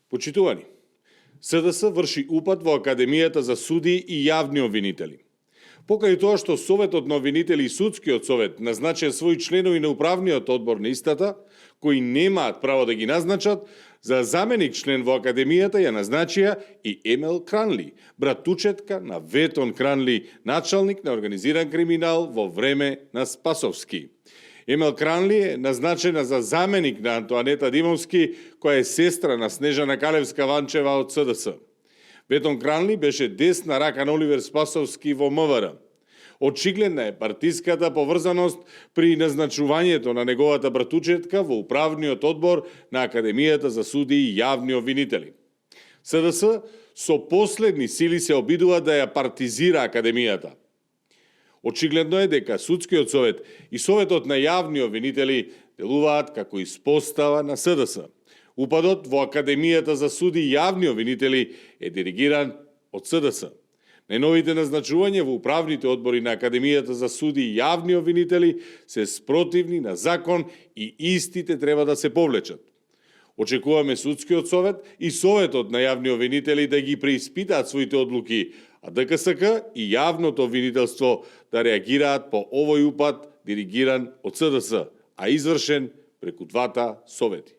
Почитувани, СДС врши упад во Академијата за суди и јавни обвинители. Покај тоа што Советот на обвинители и Судскиот совет назначија своји членови на управниот одбор на истата, кои немаат право да ги назначат, за заменик член во Академијата ја назначија и Емил Кранли, братучетка на Ветон Кранли, началник на организиран криминал во време на Спасовски. Емил Кранли е назначена за заменик на Антоанета Димовски, која е сестра на Снежана Калевска-Ванчева од СДС. Ветон Кранли беше десна рака на Оливер Спасовски во МВР. Очигледна е партиската поврзаност при назначувањето на неговата братучетка во управниот одбор на Академијата за суди и јавни обвинители. СДС со последни сили се обидува да ја партизира Академијата. Очигледно е дека Судскиот совет и Советот на јавни обвинители делуваат како испостава на СДС. Упадот во Академијата за суди и јавни обвинители е диригиран од СДС. Најновите назначувања во управните одбори на Академијата за суди и јавни обвинители се спротивни на закон и истите треба да се повлечат. Очекуваме Судскиот совет и Советот на јавни обвинители да ги преиспитаат своите одлуки, а ДКСК и јавното обвинителство да реагираат по овој упад диригиран од СДС, а извршен преку двата совети.